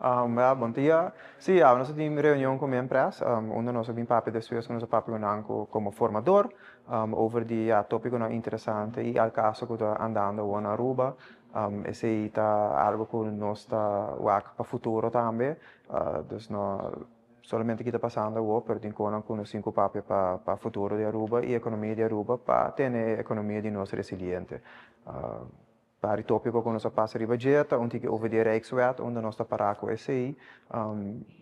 Ja, bon dia. Si, ja, nos tin reunion cu MinPres, unda nos a bin papia despues cu nos a papia cu nan como formador, over di, ja, topiconan interesante y al caso cu ta andando na Aruba. Esey ta algo cu nos ta wak pa futuro tambe. Dus no solamente kico ta pasando awor, pero tin cos cu nos tin cu papia pa futuro di Aruba y economia di Aruba, pa tene economia di nos resiliente. Pa e topico cu nos a pasa riba dje ta un tiki over di Rijkswet, unda nos ta para cu esey,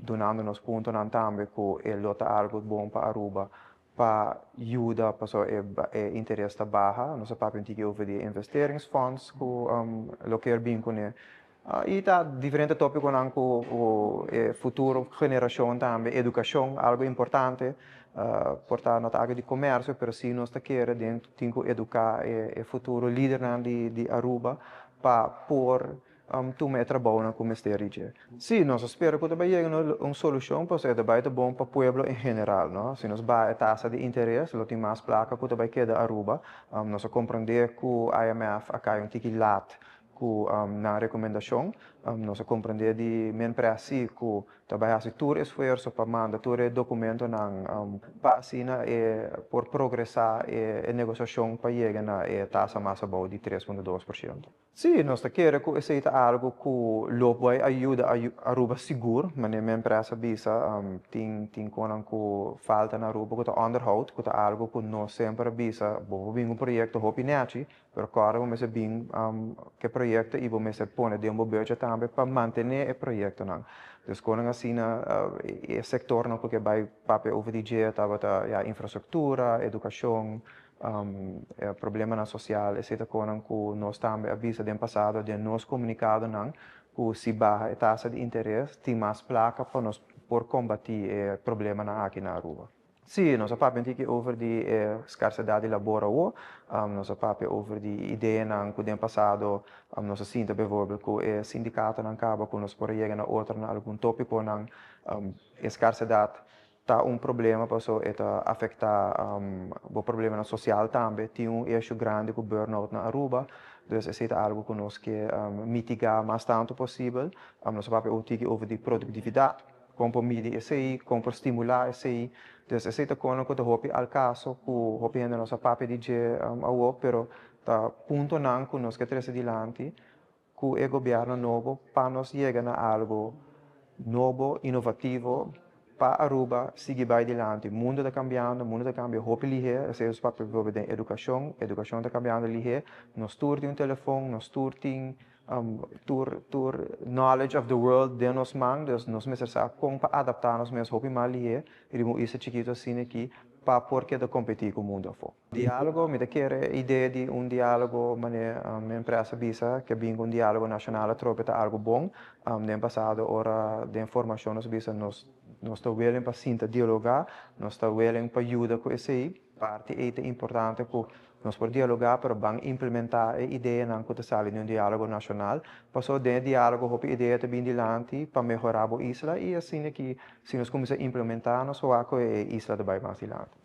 dunando nos puntonan tambe cu e lo ta algo bon pa Aruba pa yuda paso e interes ta baha. Nos a papia un tiki over di investeringsfonds cu lo kier bin cune. Y ta diferente topiconan cu e futuro generacion tambe, educacion, algo importante. Por ta no ta algo di comercio, pero si nos ta kere den tin cu educa e futuro lidernan di Aruba pa por tuma e trabounan cu mester dje. Si, nos ta spera cu tambe yega un solucion, pues e ta bon pa pueblo en general, no? Si nos baha e tasa di interes, lo tin mas placa cu tambe keda Aruba. Nos a comprende cu IMF a cay un tiki laat cu nan recomendacion. Nos a comprende di MinPres cu tambe haci tur esfuerso pa manda tur e documentonan pa asina e por progresa e negociacion pa yega na e tasa mas abou di 3,2%. Si, nos ta kere cu esey ta algo cu lo bay yuda Aruba sigur, manera MinPres a bisa, tin cosnan cu falta na Aruba cu ta onderhoud, cu ta algo cu nos semper a bisa, bo bin un proyecto hopi nechi, pero awor bo mester bin cu proyecto y bo mester pone den un budget tambe pa mantene e proyectonan. Dus con asina e sectornan cu bay papia over di dje tabata, ja, infrastructura, educacion, problemanan social, etc. Con cu nos tambe a bisa den pasado den nos comunicadonan cu si baha e tasa di interes, tin mas placa pa nos por combati e problemanan aki na Aruba. Si, nos a papia aki over di scarsedad di labor, nos a papia over di ideanan cu den pasado nos a sinta bijvoorbeeld cu e sindicatonan caba cu nos por yega na otro na algun topiconan. Scarsedad ta un problema paso e ta afecta e problema social tambe. Tin un issue grandi cu burnout na Aruba, dus esey ta algo cu nos kier mitiga mas tanto posibel. Nos a papia over di productividad, con por midi esey, con por stimula esey. Dus esey ta con cu ta hopi al caso cu hopi hende no sa papia di dje awo, pero ta puntonan cu nos kier trece dilanti cu e gobierno nobo pa nos yega na algo nobo, inovativo, pa Aruba sigui bay dilanti. Mundo ta cambiando, mundo ta cambiando hopi lihe, esey ta papia bijvoorbeeld den educacion, educacion ta cambiando lihe, nos tur tin un telefon, nos tur tin tur knowledge of the world den nos man, dus nos mester sa con pa adapta nos mes hopi mas lihe, riba un isla chikito asina aki, pa por keda competi cu mundo afo. Dialogo, mi ta kere idea di un dialogo, manera MinPres a bisa, cu bin un dialogo nacional atrobe ta algo bon. Den pasado, ora di formacion nos a bisa nos ta willing pa sinta dialoga, nos ta willing pa yuda cu esey. Parti ey ta importante cu nos por dialoga, pero ban implementa e ideanan cu ta sali den un dialogo nacional. Paso den dialogo hopi idea ta bin dilanti pa mehora e isla y asina cu si nos cuminsa implementa, nos wak e isla ta bay mas dilanti.